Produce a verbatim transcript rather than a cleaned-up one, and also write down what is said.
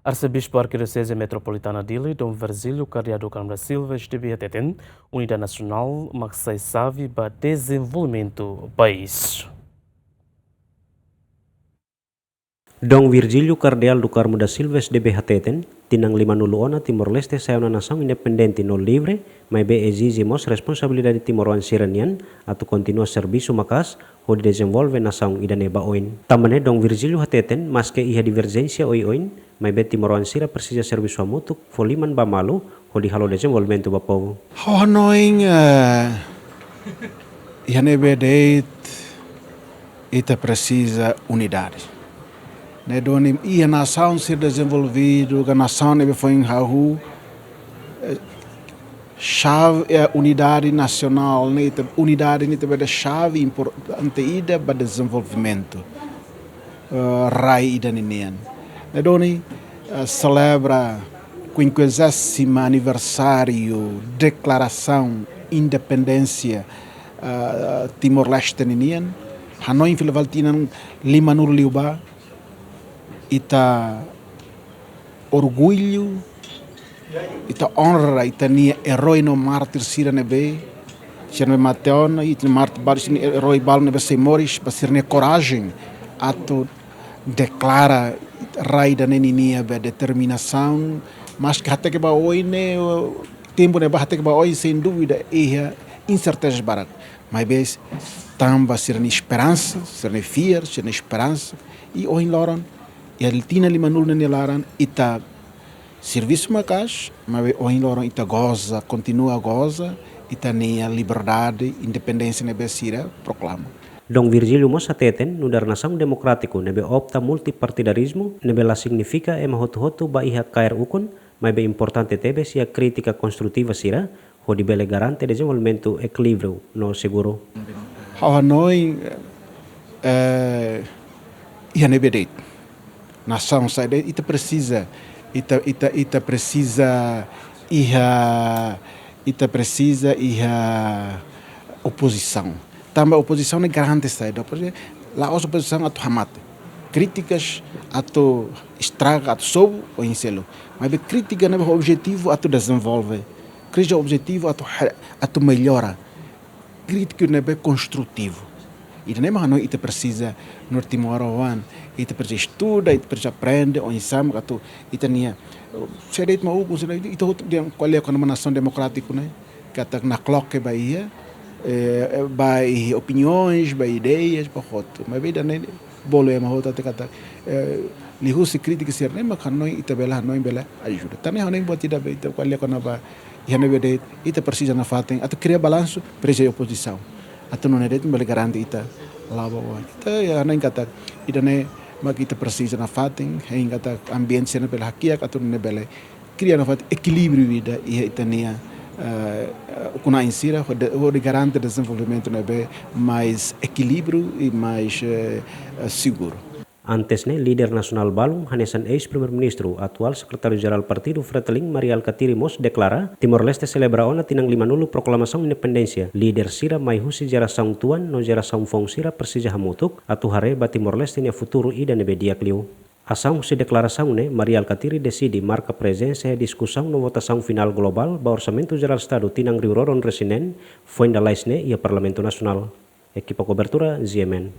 Arsebispu Arkidioseze Metropolitana Dili, Dom Virgílio Kardeál do Carmo da Silva, S D B, hateten, unidade nasionál mak sai xave ba dezenvolvimentu país. Dom Virgílio Kardeál do Carmo da Silva, S D B, hateten, tinan limanulu ona Timor-Leste sai ona nasaun independente no livre, maibé ezije mós responsabilidade timoroan sira-nian atu kontinua servisu maka'as hodi dezenvolve nasaun ida-ne'e ba oin. Tanba ne'e Dom Virgílio hateten, maske iha diverjénsia oioin, maibé timoroan sira presiza servisu hamutuk, fó liman ba malu, hodi halo dezenvolvimentu ba povu. Ha'u hanoin, eh, iha ne'ebé de'it ita presiza unidade. Ne'e duni iha nasaun sira dezenvolvidu, ka nasaun ne'ebé foin hahú, eh, xave, eh, unidade nasionál, ne'e ita, unidade ne'e ita bele xave importante ida ba dezenvolvimentu, eh, rai ida ninian. Ne'e duni, eh, selebra quinquagésimo aniversário deklarasaun independénsia, eh, Timor-Leste ninian. Hanoin fila fali tinan limanulu liubá, ita orgullu, ita onra ita-nia erói no mártir sira ne'ebé, sira ne'ebé mate ona, ita-nia mártir balu, sira-nia erói balu ne'ebé sei moris, ba sira-nia korajen atu deklara rai ida-ne'e ninia be determinasaun, maske hateke ba oin ne'e, tempu ne'ebá hateke ba oin, sem dúvida, iha insertezas barak. Maibé tanba sira-nia esperansa, sira-nia fiar, sira-nia esperansa, i ohin loron, iha tinan limanulu ne'e nia laran, ita servisu maka'as, maibé ohin loron ita goza, kontinua goza ita-nia liberdade, independénsia ne'ebé sira proklama. Dom Virgílio mós hateten, nu'udar nasaun demokrátiku ne'ebé opta multipartidarizmu, ne'ebé la signifika ema hotu-hotu bá iha kaer ukun, maibé importante tebes iha krítika konstrutiva sira, hodi bele garante dezenvolvimentu ekilíbriu no seguru. Ha'u hanoin, eh, iha ne'ebé de'it. Nasaun saida, ita presiza, ita, ita, ita presiza iha, ita presiza iha opozisaun. Tanba opozisaun ne'e garante saida, por ezemplu, la'ós opozisaun atu hamate. Krítikas atu estraga, atu sobu, oinsá. Maibé krítika ne'ebé objetivu atu dezenvolve. Krítika objetivu atu, atu mellora. Krítika ne'ebé konstrutivu. Ida-ne'e mak hanoin ita presiza, nu'udar timoroan, ita presiza estuda, ita presiza aprende, oinsá mak atu ita-nia, se de'it mak ukun, se de'it, ita hotu dehan ko'alia kona-ba nasaun demokrátiku ne'e, katak nakloke ba iha, eh, ba iha opiniões, ba ideias, ba hotu. Maibé ida-ne'e bolu ema hotu atu katak, eh, liuhusi krítika sira-ne'e mak hanoin ita bele, hanoin bele ajuda. Tan ne'e hanoin buat ida be ita ko'alia kona-ba iha ne'ebé de'it, ita presiza nafatin atu kria balansu, presiza opozisaun. Atu nune'e de'it bele garante ita la'o ba oin. Ita, ya, hanoin katak ida-ne'e mak ita presiza nafatin, hein katak ambiente sira-ne'e bele hakiak, atu nune'e bele kria nafatin ekilíbriu ida iha ita-nia, eh, ukun-na'in sira, hodi, hodi garante dezenvolvimentu ne'ebé mais ekilíbriu i mais, eh, eh, seguru. Antes ne'e, líder nasionál balun, hanesan eis-primeiru-ministru, atuál sekretáriu-jerál Partidu Fretilin, Mari Alkatiri mós deklara, Timor-Leste selebra ona tinan limanulu proklamasaun independénsia. Líder sira mai husi jerasaun tuan no jerasaun foun sira presiza hamutuk atu haree ba Timor-Leste nia futuru ida ne'ebé di'ak liu. Asaun husi deklarasaun ne'e, Mari Alkatiri deside marka prezensa iha diskusaun no votasaun finál globál ba Orsamentu Jerál Estadu tinan rihun rua ruanulu-resin-neen, foin lalais ne'e iha Parlamentu Nasionál. Ekipa kobertura, G M N.